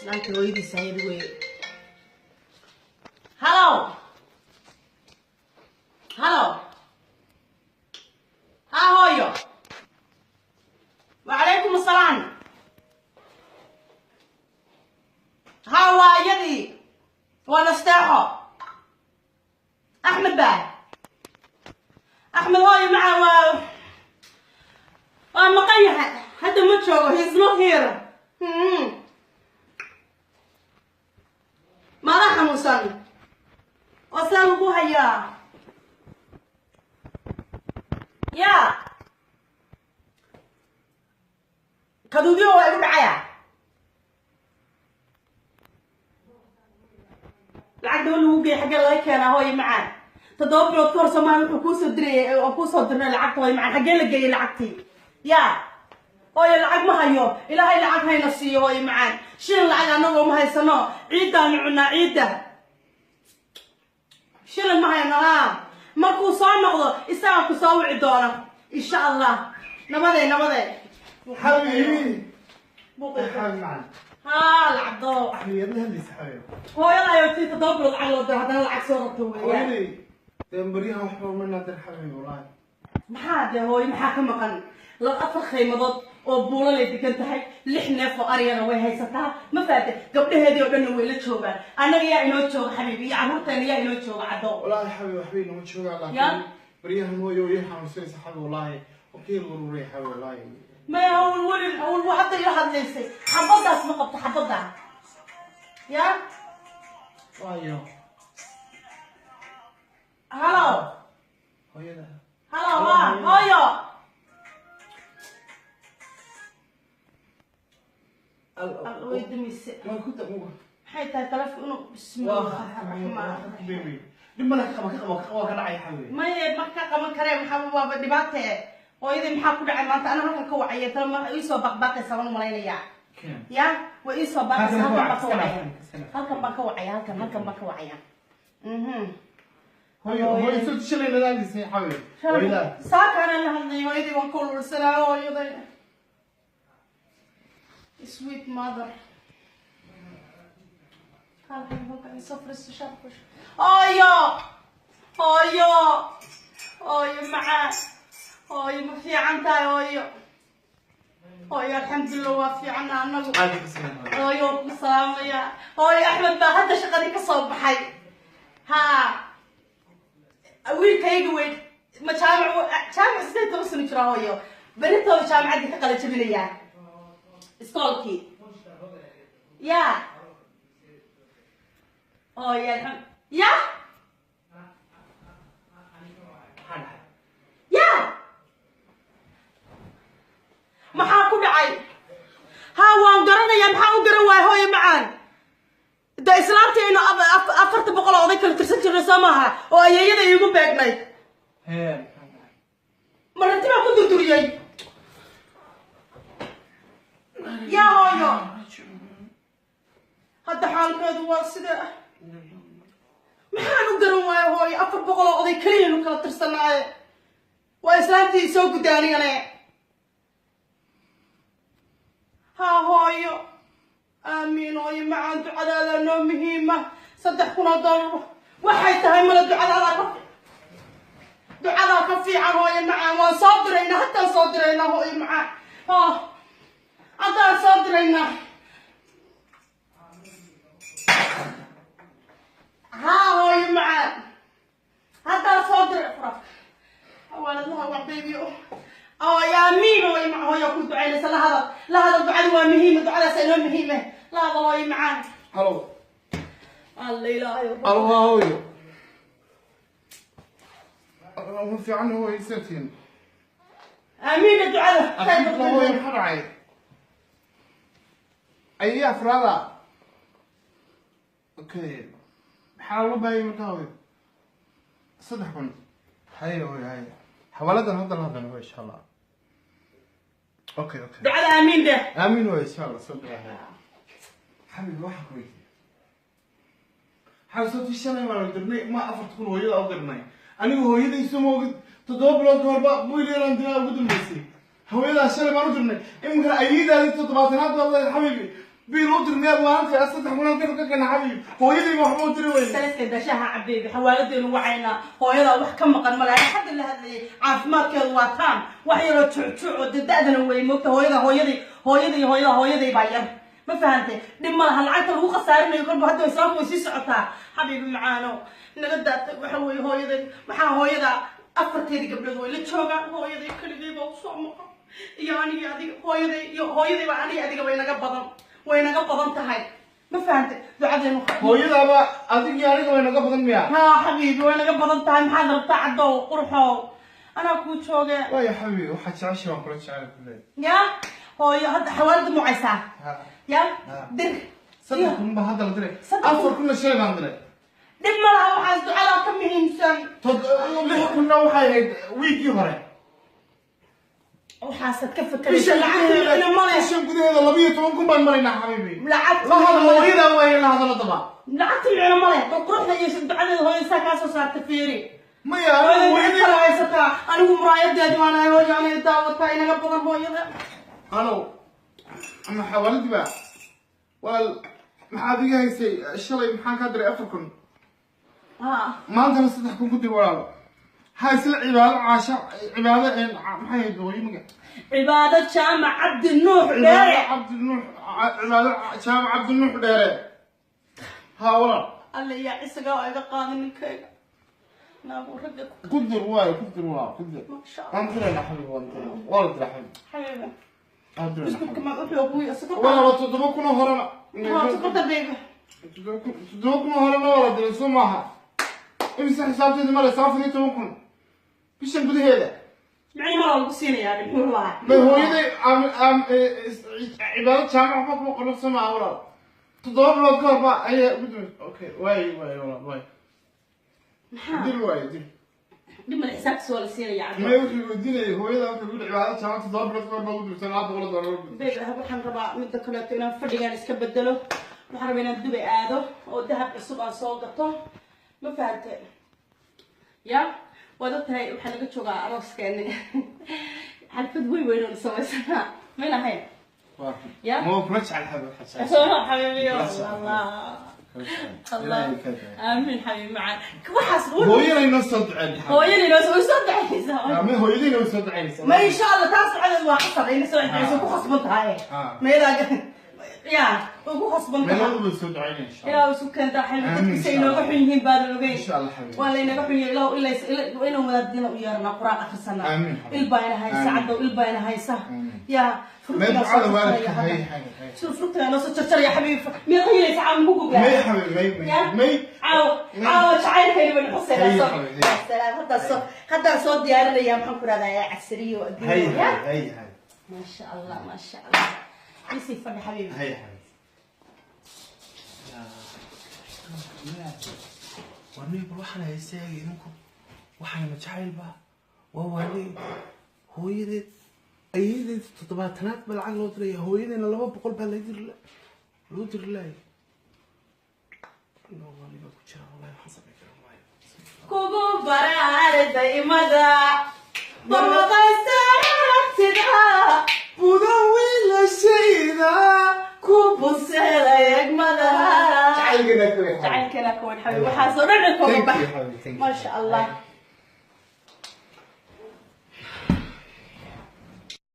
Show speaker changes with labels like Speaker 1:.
Speaker 1: Islaanta hooyadiis ahayd wey. Hello, hello. Ha hooyo, wacalaykum asalaam. Ha, waa iyadii, waa Nasteexo. Axmed baa, Axmed hooyo maca waa maqan yahay, hadda ma joogo. He's not here. Maadaa xanuunsan oo saa lagu hayaa? Ya kaduudyo waa igu dhacaya. Lacag daba lagu geey, xaggee laga keenaa hooyo macaan? 7 bilood ka hor Soomaali wuxuu kuusoo dirayay oo kuusoo dirnay lacagta. Hooyo macaan, xaggee la geeyey lacagtii? Ya hooyo, lacag ma hayo. Ilaahay lacag hayna siiyo hooyo macaan. Shilin lacag anagoo ma haysano. Ciiddaanu cunaa, ciidda, shilin ma hayno. Ha, markuu soo noqdo isagaa ku soo wici doona insha Allah. Nabadee, nabadee.
Speaker 2: حبيبي حبيبي معنا.
Speaker 1: Ha lacagdo.
Speaker 2: حبيبي يلا هليس حبيبي.
Speaker 1: Hooyada ayo tii 7 bilood lacag loo diro, haddana lacag soo rabto weeyaan.
Speaker 2: hooyaday dee baryahan waxba ma naadir xabiibi wallaahi.
Speaker 1: Maxaa dee hooyo, maxaa ka maqan? La afar khaymadood oo buulalay degan tahay, lix neef oo aryana way haysataa, ma faate? Gabdhaheedii oo dhanna way la joogaan. Annaga yaa inoo jooga xabiibi? Iyo carruurteena yaa inoo jooga, caddo?
Speaker 2: Wallaahi xabiibi waxbay inoma joogaan.
Speaker 1: Ya?
Speaker 2: Laakiin baryahan hooyo ii xanuunsanaysa xabiibi wallaahi, oo ka ururay xabiibi wallaahi.
Speaker 1: Maya, hawl welin, hawl hadda ila hadlaysay. Xabadaas ma qabto, xabadda ya.
Speaker 2: Waayo.
Speaker 1: Hello.
Speaker 2: Hooyada.
Speaker 1: Hello, waa hooyo. Way dumise.
Speaker 2: Waa ku tagu.
Speaker 1: Maxay tahay taleefon inuu bismillahi raxmaan.
Speaker 2: Dhib male, ka qaba, ka qaba, ka qaba, ka dhacay xabiibi.
Speaker 1: Maye, ma ka qaban karee. Maxaa waaba dhibaate? Hooyadii maxaa ku dhacay maanta? Ana halkan ka wacaya tala ma iisoo baqbaaqaysa baan umalaynayaa.
Speaker 2: Keen.
Speaker 1: Ya, way iisoo baaqaysa.
Speaker 2: Halkan
Speaker 1: Halkan baan ka
Speaker 2: ka wac,
Speaker 1: wacaya.
Speaker 2: iska dhaaf.
Speaker 1: Halkan baan ka wacaya, halkan baan ka wacaya.
Speaker 2: Hooyo, hooyo soo shalay nadaalisay xabiibi hooyada.
Speaker 1: Saakaana la hadlay hooyadii, waan ka ululsanaa hooyaday. Sweet mother. Halkan halkan isoo fariisto, sharfush. Hooyo, hooyo, hooyo macaan, hooyo, ma fiican tahay hooyo? Hooyo, alxamdulillah, waa fiicana anagu.
Speaker 2: Caadi ka salaam.
Speaker 1: Hooyo, waan ku salaamaya hooyo. Axmed baa hadda shaqadii ka soo baxay. Ha, wiilkayga weyn ma jaamic 18 sano jira hooyo, berintooda jaamacaddii ka qala jabinayaa iskoolkii. Ya hooyo, alxam ya ya, maxaa ku dhacay? Ha, waan garanayaa. Maxaa u garan waaya hooyo macaan? De islaamtii aynu 400 oo oday kala tirsan jirnay soo maaha, oo ayeeyada iigu beegnayd?
Speaker 2: Hee.
Speaker 1: Maranti baan ku durduriyey. Yaa hooyo, hadda xaalkeedu waa sida. Maxaan u garan waaya hooyo? 400 oo oday keliyaynu kala tirsanaaye, waa islaamtii soo gudday anigane. Ha hooyo, aamiin hooyo macaan, ducadaada noo muhiima. $3000 waxay tahay mala, ducadaada ka ducadaa ka fiican hooyo macaan. Waan soo diraynaa, haddaan soo diraynaa hooyo macaan. Ha, haddaan soo diraynaa. Ha hooyo macaan, haddaan soo diray fura awaaladlaha wax baby. Oh ya amiin hooyo macaan, hooyo ku ducaynaysa. La hadal, la hadal, ducadu waa muhiima, ducadaas inoo muhiime. La hadal hooyo macaan.
Speaker 2: Halo.
Speaker 1: Alla ilaahay.
Speaker 2: Halo, waa hooyo. Ma fiican hooyo, isatiin.
Speaker 1: Aamiina ducada.
Speaker 2: Alxamdulillah hooyo, maxaa dhacay? Ayay afraada. Okay, maxaa loo baahayay markaa hooyo? 3000. Haye hooyo, haye, xawaaladan hadda la hadlan hooyo insha Allah. Okay.
Speaker 1: Ducada aamiin dheh.
Speaker 2: Aamin hooyo, insha Allah soo diraa. Haye xabiibi, waxaan ku weydiiyey waxaan soo shalay baan dirnay ma 4000 hooyada u dirnay. Anigu hooyadaysu ma ogid, 7 bilood ka horba wiil yaraan diraa ugu dambeysay. Hooyadaa shalay baan u dirnay, iminkana ayeedaadii 70aad baad leedahay xabiibi. Biil u dir miyaad maanta 3,000 halkan ka keena xabiibi? Hooyadayba waxba u diri weyne.
Speaker 1: Saleska dashaha cabeebi, xawaaladeenu wacaynaa. Hooyadaa wax ka maqan male. Ani xagga la hadlayay, caafimaadkeedu waa taam, wax yaroo jucjuc oo dee da-dana wey moogta. Hooyada, hooyaday, hooyaday, hooyada, hooyaday baa yar, ma fahantay? Dhib ma laha lacagta lagu khasaarinayo kolba. Hadda islaamku way sii socotaa. Xabiibi macaano, naga daatay. Waxa weeye hooyaday, maxaa hooyada afarteedii gabdhood way la joogaan. Hooyaday keligay baa usoo maqan iyo anigi adiga. Hooyaday iyo hooyaday baa aniga adiga way naga badan, way naga badan tahay, ma fahantay? Ducadeenu
Speaker 2: Hooyadaaba adig iyo aniga way naga badan miya?
Speaker 1: Haa xabiibi, way naga badan tahay. Maxaad rabtaa, caddow qurxow? Anaa kuu jooge.
Speaker 2: Waayo xabiibi, waxaad jeceshay waan kula jecel kuley.
Speaker 1: Ya hooyo, hadda xawaalada mucaysaa.
Speaker 2: Ha.
Speaker 1: Ya.
Speaker 2: Ha.
Speaker 1: Dir.
Speaker 2: 3,000 baa hadda la diray.
Speaker 1: 3,000.
Speaker 2: 4,000-na shalay baan diray.
Speaker 1: Dhib ma laha, waxaas ducadaa ka muhiimsan.
Speaker 2: 6,000-na waxay ahayd wiigii hore.
Speaker 1: Waxaasaad ka fekeraysa, lacagta micno ma leh.
Speaker 2: Bishan gudaheeda 12,000 baan maraynaa, xabiibi.
Speaker 1: Lacagta
Speaker 2: La hadal
Speaker 1: micno ma leh.
Speaker 2: Hooyadaa waaye, la hadalo daba.
Speaker 1: Lacagta micno ma leh, bal quruxda iyo ducadeeda hooyo saa kaa soo saarta fiiri.
Speaker 2: Maya.
Speaker 1: Hooyada maxaad
Speaker 2: hooyadii
Speaker 1: kala haysataa? Anigu muraayadeedi waan ahay. Hooyo anay daawataa, inaga badan hooyada.
Speaker 2: Halo, ama xawaaladii ba walaal, maxaad iga haysay shalay? Maxaan kaa diray? 4,000.
Speaker 1: Ha.
Speaker 2: Maantana 3,000 ku dir, walaalo. Ha isla Cibaado Caasha, Cibaado maxay ahayd hooyo maga?
Speaker 1: Cibaado Jaamac Cabdi Nuux.
Speaker 2: Cibaado
Speaker 1: Dheere.
Speaker 2: Cabdi Nuux, Cibaado Jaamac Cabdi Nuux Dheere. Ha walaal.
Speaker 1: Alle yaa isagaa oo iga qaada ninkayga naagu ragga
Speaker 2: ku dir waayo, ku dir walaal, ku dir.
Speaker 1: Maasha Allah.
Speaker 2: Waan diraynaa xabiib, waan diraynaa, waa la diraa xabiib.
Speaker 1: Xabiibi.
Speaker 2: Waan diraynaa.
Speaker 1: Biskutka
Speaker 2: xabiib.
Speaker 1: Ma wuxuu kuy sokorta?
Speaker 2: Walaal, 7,000 oo horena.
Speaker 1: Ha, sokorta baby.
Speaker 2: 7,000 oo horena waa la diray, soo maaha? Imise xisaabteedu maraysa? 14,000 bishan gudaheeda.
Speaker 1: Micno ma lagu siinayaa, muxuu lahaa?
Speaker 2: May hooyaday am am Cibaado Jaamac waxba kuma qorno, soo maaha walaal? 7 bilood ka hor ba ayaa ugu dambeysay. Okay, waay waay walaal, waay.
Speaker 1: Maxaa?
Speaker 2: Dil waaye, dil.
Speaker 1: Dhib male, xisaabtiisa waa la siinayaa, cabdi.
Speaker 2: May wuxuu weydiinayay hooyada, wuxuu yidhi Cibaado Jaamac 7 bilood ka hor baa ugu dambeysay $200.
Speaker 1: Baby, waxaan rabaa midda kaleeto inaan fadhigaan iska bedelo. Waxaan rabaa inaan Dubay aado oo dahab cusub aan soo gato, ma fahante? Ya waad og tahay, waxaa laga joogaa arooskeeni. Xalfad weyn weyn oon samaysanaa mayn ahayn? Ya?
Speaker 2: Ma kula jecel xabiib, waxaad jecel.
Speaker 1: Soo xabiibiyo Allah. Allah, aamin xabiib macaan. Waxaas
Speaker 2: Hooyaday noo soo duceyn.
Speaker 1: Hooyadii noo soo, way soo ducaynaysaa.
Speaker 2: Ma hooyadayna way soo duceynaysaa.
Speaker 1: Ma insha Allah, taas ducadeed waa qasab ayna soo ducayso, ku khasban tahay. Mayadaa ya way ku khasban tahay.
Speaker 2: Meeladu way soo duceynaysaa insha Allah.
Speaker 1: Ilaa isu keentaa xabiib.
Speaker 2: Aamin,
Speaker 1: dadkiisa
Speaker 2: insha
Speaker 1: inooga
Speaker 2: Allah.
Speaker 1: xun yihiin baadan ogeyn.
Speaker 2: Insha Allah xabiib.
Speaker 1: Waa laynaga xun yahay. Ilaa inuu wadaadina u yeerana, quraan akhrisanaa.
Speaker 2: Aamin, xabiib.
Speaker 1: Il baa ina haysa.
Speaker 2: Aamin.
Speaker 1: Caddow, il baa ina haysa.
Speaker 2: Aamin.
Speaker 1: Ya.
Speaker 2: May
Speaker 1: Fruutigaa
Speaker 2: ducada
Speaker 1: soo
Speaker 2: waalidka
Speaker 1: jarjaraya
Speaker 2: hay
Speaker 1: hadda.
Speaker 2: hay hay.
Speaker 1: Soo fruutigaa noo soo jarjaraya xabiib. Miyaad qaylaysa caawa mugu
Speaker 2: May
Speaker 1: guglaa?
Speaker 2: xabiib, may may.
Speaker 1: Ya?
Speaker 2: May.
Speaker 1: Caawa caawa jacaylkayni baynu xuseynaa.
Speaker 2: Hay,
Speaker 1: soo
Speaker 2: xabiib, hay.
Speaker 1: Salaam. Haddaan soo diyaarinaya, maxaan ku rahdaa, casriyo
Speaker 2: hay
Speaker 1: adduunya.
Speaker 2: hay hay hay.
Speaker 1: Maasha Allah, maasha Allah, isii fadhi xabiibi.
Speaker 2: Hay xabiib.
Speaker 3: Warniyo, bal waxaan haystayaga idinku waxayna jacaylba waa waale. Hooyadeed, ayadeed 70aad ba lacag loo diraya, hooyadeena 200 baa loo diri laayay. Waali baa ku jira wallahi, waxaan samayn karaa maayo.
Speaker 1: Kugu baraardaymada barwaqaysa aragtida.
Speaker 2: Buda wiilashayda.
Speaker 1: Ku buseela egmada.
Speaker 2: Jacaylkana ku weyn.
Speaker 1: Jacaylkana kuwan xabiib, waxaasoo dhan kooga
Speaker 2: Thank
Speaker 1: bax.
Speaker 2: you, xabiib, thank you.
Speaker 1: Maasha Allah.